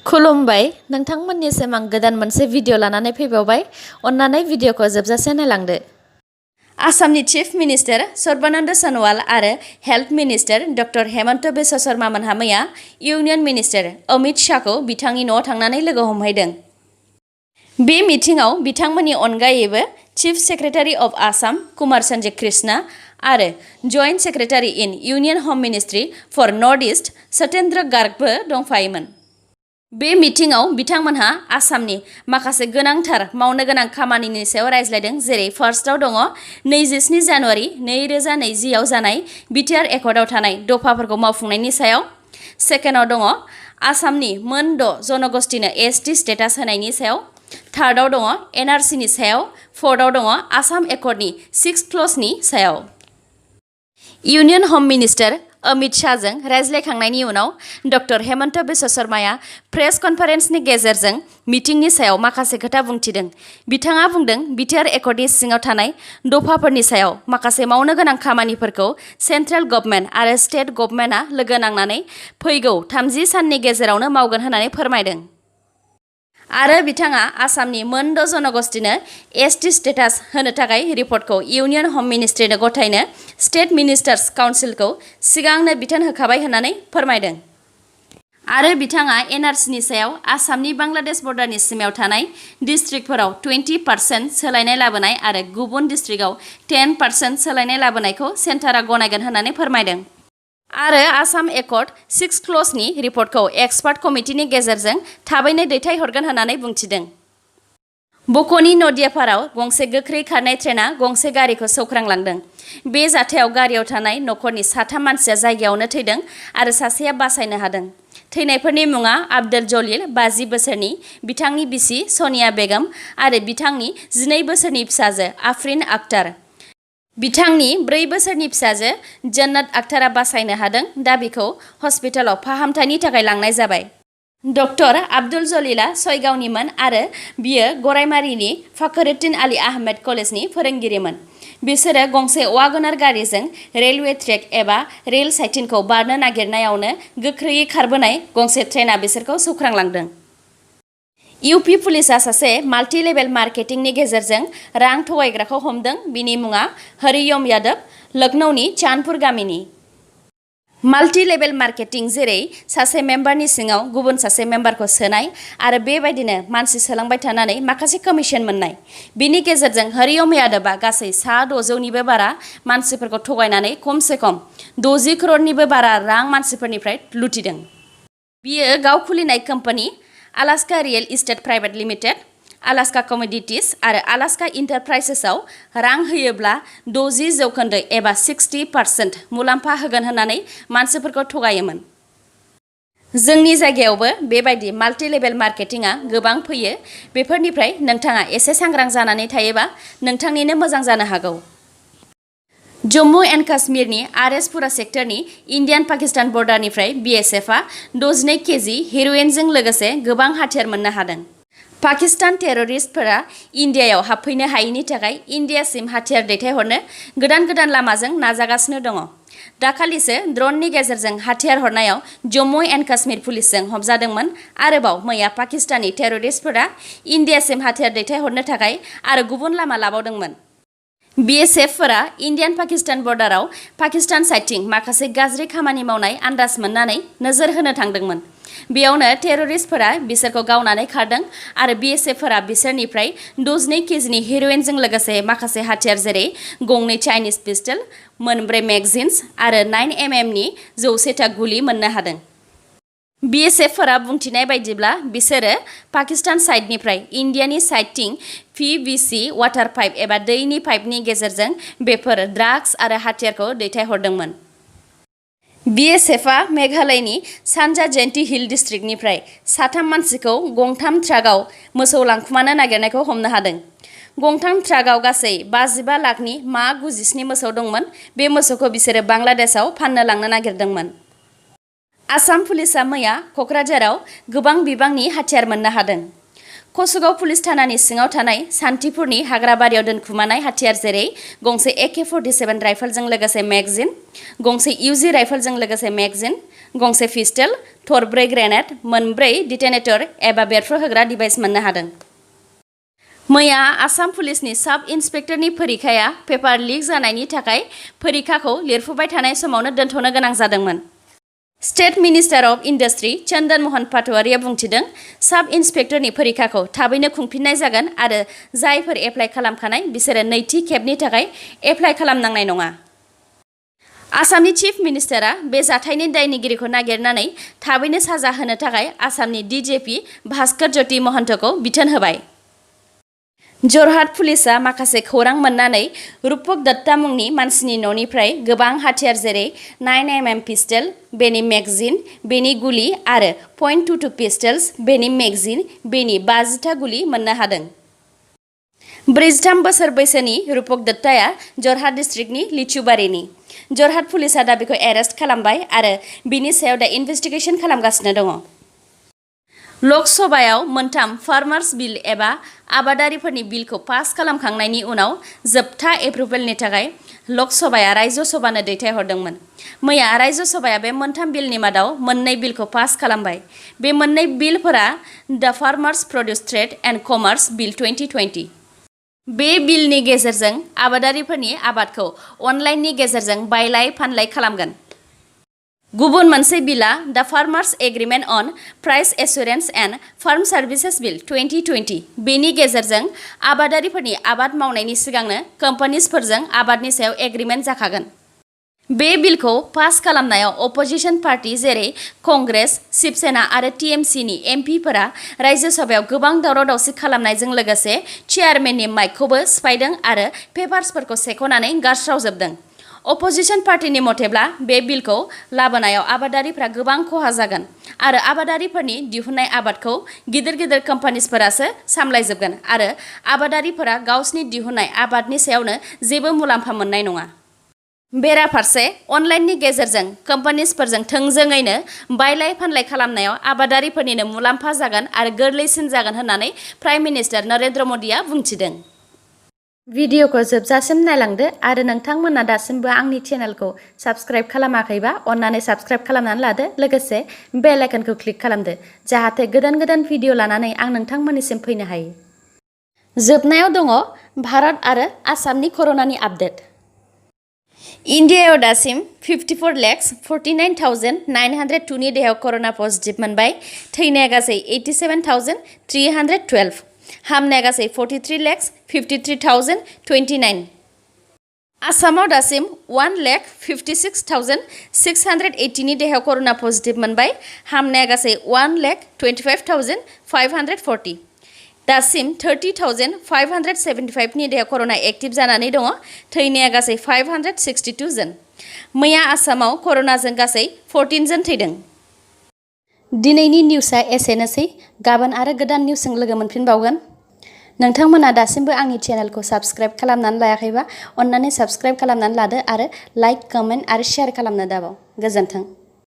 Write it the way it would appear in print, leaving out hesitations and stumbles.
खुलुमबाय नोंथांमोननिसिम आं गोदान मोनसे भिडिअ लानानै फैबावबाय अन्नानै भिडिअखौ जोबजासे नायलांदो। आसामनि चिफ मिनिस्टार सर्बानन्द सन'वाल आरो health minister doctor Hemant Biswa Sharma मोनहा मैया इउनियन मिनिस्टार अमित शाहखौ बिथांनि न'आव थांनानै लोगो हमहैदों। बे मिटिंआव बिथांमोननि अनगायैबो chief secretary of Assam Kumar Sanjay Krishna आरो joint secretary in union home ministry for north east Satyendra गार्गबो दंफायोमोन। बे मिटिंआव बिथांमोनहा आसामनि माखासे गोनांथार मावनो गोनां खामानिनि सायाव रायज्लायदों। जेरै फार्स्टआव दङ 27 जानुवारि 2020 आव जानाय बिटिआर एकर्डआव थानाय दफाफोरखौ मावफुंनायनि सायाव। सेकेन्डआव दङ आसामनि मोन 6 जनगोष्ठीनो एसटि स्टेटास होनायनि सायाव। थार्डआव दङ एनआरसिनि सायाव। फोर्थआव दङ आसाम एकर्डनि 6 क्लजनि सायाव। इउनियन हम मिनिस्टार अमित शाहजों रायज्लायखांनायनि उनाव डक्टर हेमन्त बिश्व शर्माया प्रेस कनफारेन्सनि गेजेरजों मिटिंनि सायाव माखासे खोथा बुंथिदों। बिथाङा बुंदों बिटिआर एकर्डनि सिङाव थानाय दफाफोरनि सायाव माखासे मावनो गोनां खामानिफोरखौ सेन्ट्रेल गभर्नमेन्ट आरो स्टेट गभर्नमेन्टआ लोगो नांनानै फैगौ 30 साननि गेजेरावनो मावगोन होननानै फोरमायदों। आरो बिथाङा आसामनि मोन 6 जनगोष्ठीनो एसटि स्टेटास होनो थाखाय रिपर्टखौ इउनियन हम मिनिस्ट्रिनो गथायनो स्टेट मिनिस्टार्स काउन्सिलखौ सिगांनो बिथोन होखाबाय होननानै फोरमायदों। आरो बिथाङा एनआरसिनि सायाव आसामनि बांलादेश बर्डारनि सिमायाव थानाय डिस्ट्रिक्टफोराव 20% सोलायनाय लाबोनाय आरो गुबुन डिस्ट्रिक्टआव 10% सोलायनाय लाबोनायखौ सेन्टारा गनायगोन होननानै फोरमायदों। आरो आसाम एकर्ड 6 क्लजनि रिपर्टखौ एक्सपार्ट कमिटिनि गेजेरजों थाबैनो दैथायहरगोन होननानै बुंथिदों। बक'नि नदियापाराव गंसे गोख्रै खारनाय ट्रेनआ गंसे गारिखौ सौख्रांलांदों। बे जाथायाव गारियाव थानाय नखरनि 3 मानसिया जायगायावनो थैदों आरो सासेया बासायनो हादों। थैनायफोरनि मुङा आब्दुल जलिल 50 बोसोरनि, बिथांनि बिसि सनिया बेगम आरो बिथांनि 12 बोसोरनि फिसाजो आफरिन आख्तार। बिथांनि 4 बोसोरनि फिसाजो जन्नत आख्तारा बासायनो हादों। दा बिखौ हस्पिटालाव फाहामथायनि थाखाय लांनाय जाबाय। डक्टर आब्दुल जलिलआ सयगावनिमोन आरो बियो गरायमारिनि फखरुद्दीन आली आहमेद कलेजनि फोरोंगिरिमोन। बिसोरो गंसे वागनार गारिजों रेलवे ट्रेक एबा रेल साइटिनखौ बारनो नागिरनायावनो गोख्रैयै खारबोनाय गंसे ट्रेनआ बिसोरखौ सौख्रांलांदों। इउपि पुलिसआ सासे माल्टि लेभेल मार्केटिंनि गेजेरजों रां थगायग्राखौ हमदों। बिनि मुङा हरिओम यादव, लखनौनि चानपुर गामिनि। माल्टि लेभेल मार्केटिं जेरै सासे मेम्बारनि सिङाव गुबुन सासे मेम्बारखौ सोनाय आरो बेबायदिनो मानसि सोलांबाय थानानै माखासे कमिसन मोननाय। बिनि गेजेरजों हरिओम यादवआ गासै 600निबो बारा मानसिफोरखौ थगायनानै खमसे खम 60 करोड़निबो बारा रां मानसिफोरनिफ्राय लुथिदों। बियो गाव खुलिनाय company Alaska real estate private limited, Alaska commodities आरो आलास्का इन्टारप्राइजेसआव रां होयोब्ला 60% एबा 60% मुलाम्फा होगोन होननानै मानसिफोरखौ थगायोमोन। जोंनि जायगायावबो बेबायदि माल्टि लेभेल मार्केटिंआ गोबां फैयो। बेफोरनिफ्राय नोंथाङा एसे सांग्रां जानानै थायोबा नोंथांनिनो मोजां जानो हागौ। जम्मु एन्ड काश्मीरनि आरएसपुरा सेक्टरनि इन्डियान पाकिस्तान बर्डारनिफ्राय बिएसएफआ 62 केजि हेर'इनजों लोगोसे गोबां हाथियार मोननो हादों। पाकिस्तान टेररिस्टफोरा इन्डियायाव हाबफैनो हायैनि थाखाय इन्डियासिम हाथियार दैथायहरनो गोदान लामाजों नाजागासिनो दङ। दाखालिसो ड्र'ननि गेजेरजों हाथियार हरनायाव जम्मु एन्ड काश्मीर पुलिसजों हमजादोंमोन। आरोबाव मैया पाकिस्तानी टेररिस्टफोरा इन्डियासिम हाथियार दैथायहरनो थाखाय आरो गुबुन लामा लाबावदोंमोन। बिएसएफफोरा इन्डियान पाकिस्तान बर्डाराव पाकिस्तान साइडथिं माखासे गाज्रि खामानि मावनाय आन्दाज मोननानै नोजोर होनो थांदोंमोन। बेयावनो टेररिस्टफोरा बिसोरखौ गावनानै खारदों आरो बिएसएफफोरा बिसोरनिफ्राय 62 केजिनि हेर'इनजों लोगोसे माखासे हाथियार जेरै 2 चाइनिज पिस्टल, 4 मेगजिन्स आरो 9mm नि 100टा गुलि मोननो हादों। बिएसएफफोरा बुंथिनाय बायदिब्ला बिसोरो पाकिस्तान साइडनिफ्राय इन्डियानि साइडथिं पिभिसि वाटार पाइप एबा दैनि पाइपनि गेजेरजों बेफोर ड्राग्स आरो हाथियारखौ दैथायहरदोंमोन। बिएसएफआ मेघालयनि सानजा जेन्टि हिल डिस्ट्रिक्टनिफ्राय 3 मानसिखौ 3 ट्राकआव मोसौ लांखुमानो नागिरनायखौ हमनो हादों। 3 ट्राकआव गासै 55 लाखनि मा 97 मोसौ दंमोन। बे मोसौखौ बिसोरो बांलादेशआव फाननो लांनो नागिरदोंमोन। आसाम पुलिसआ मैया क'क्राझाराव गोबां बिबांनि हाथियार मोननो हादों। कसुगाव पुलिस थानानि सिङाव थानाय सान्थिपुरनि हाग्राबारियाव दोनखुमानाय हाथियार जेरै गंसे AK-47 राइफलजों लोगोसे मेगजिन, गंसे UG राइफलजों लोगोसे मेगजिन, गंसे पिस्टल, थरब्रै ग्रेनेड, मोनब्रै डिटेनेटर एबा बेरफ्रुहोग्रा डिभाइस मोननो हादों। मैया आसाम पुलिसनि साब इन्सपेक्टरनि फरिखाया पेपार लिक जानायनि थाखाय फरिखाखौ लिरफुबाय थानाय समावनो दोनथ'नो गोनां जादोंमोन। स्टेट मिनिस्टार अफ इन्डास्ट्रि चन्दन महन पाटवारिया बुंथिदों साब इन्सपेक्टरनि फरिखाखौ थाबैनो खुंफिननाय जागोन आरो जायफोर एप्लाइ खालामखानाय बिसोरो नैथि खेबनि थाखाय एप्लाइ खालामनांनाय नङा। आसामनि चिफ मिनिस्टारा बे जाथायनि दायनिगिरिखौ नागिरनानै थाबैनो साजा होनो थाखाय आसामनि DGP भास्कर ज्योति महन्तखौ बिथोन होबाय। जरहाट पुलिसा माखासे खौरां मोननानै रूपक दत्ता मुंनि मानसिनि न'निफ्राय गोबां हाथियार जेरै 9mm पिस्टल, बेनि मेगजिन, बेनि गुलि आरो .22 पिस्टल्स, बेनि मेगजिन, बेनि 50था गुलि मोननो हादों। 43 बोसोर बैसोनि रूपक दत्ताया जरहाट डिस्ट्रिक्टनि लिचुबारिनि। जरहाट पुलिसा दा बेखौ एरेस्ट खालामबाय आरो बिनि सायाव दा इनभेस्टिगेशन खालामगासिनो दङ। लक सभायाव मोनथाम फार्मार्स बिल एबा आबादारिफोरनि बिलखौ पास खालामखांनायनि उनाव जोबथा एप्रुभेलनि थाखाय लक सभाया रायजो सभानो दैथायहरदोंमोन। मैया रायजो सभाया बे मोनथाम बिलनि मादाव मोननै बिलखौ पास खालामबाय। बे मोननै बिलफोरा the farmers produce trade and commerce bill 2020। बे बिलनि गेजेरजों आबादारिफोरनि आबादखौ अनलाइननि गेजेरजों बायलाय फानलाय खालामगोन। गुबुन मोनसे बिला the farmers agreement on price assurance and farm services bill 2020। बेनि गेजेरजों आबादारिफोरनि आबाद मावनायनि सिगांनो कम्पानिसफोरजों आबादनि सायाव एग्रीमेन्ट जाखागोन। बे बिलखौ पास खालामनायाव अपोजिशन पार्टी जेरै कंग्रेस, शिवसेना आरो TMCनि MPफोरा रायजो सभायाव गोबां दावराव दावसि खालामनायजों लोगोसे चेयारमेननि माइकखौबो सिफायदों आरो पेपार्सफोरखौ सेख'नानै गारस्रावजोबदों। अपोजिशन पार्टीनि मथेब्ला बे बिलखौ लाबोनायाव आबादारिफ्रा गोबां खहा जागोन आरो आबादारिफोरनि दिहुननाय आबादखौ गिदिर गिदिर कम्पानिसफोरासो सामलायजोबगोन आरो आबादारिफोरा गावसिनि दिहुननाय आबादनि सायावनो जेबो मुलाम्फा मोननाय नङा। बेराफारसे अनलाइननि गेजेरजों कम्पानिसफोरजों थोंजोङैनो बायलाय फानलाय खालामनायाव आबादारिफोरनिनो मुलाम्फा जागोन आरो गोरलैसिन जागोन होननानै प्राइम मिनिस्टार नरेन्द्र मदिया बुंथिदों। भिडिअखौ जोबजासिम नायलांदो आरो नोंथांमोना दासिमबो आंनि चेनेलखौ साबस्क्राइब खालामाखैबा अन्नानै साबस्क्राइब खालामनानै लादो, लोगोसे बेल आइकनखौ क्लिक खालामदो जाहाथे गोदान गोदान भिडिअ लानानै आं नोंथांमोननिसिम फैनो हायो। जोबनायाव दङ भारत आरो आसामनि कर'नानि आपडेट। इन्डियायाव दासिम 54,49,902 नि देहायाव कर'ना पजिटिभ मोनबाय। थैनाया गासै 87,312। हामनाया गासै 43,53,029। आसामाव दासिम 1,56,680 नि देहायाव कर'ना पजिटिभ मोनबाय। हामनाया गासै 1,25,540। दासिम 30,575 नि देहायाव कर'ना एक्टिभ जानानै दङ। थैनाया गासै 562 जन। मैया आसामाव कर'नाजों गासै 14 जन थैदों। दिनैनि निउसआ एसेनोसै। गाबोन आरो गोदान निउसजों लोगो मोनफिनबावगोन। नोंथांमोना दासिमबो आंनि चेनेलखौ साबस्क्राइब खालामनानै लायाखैबा अन्नानै साबस्क्राइब खालामनानै लादो आरो लाइक, कमेन्ट आरो शेयार खालामनो दाबाव। गोजोन्थों।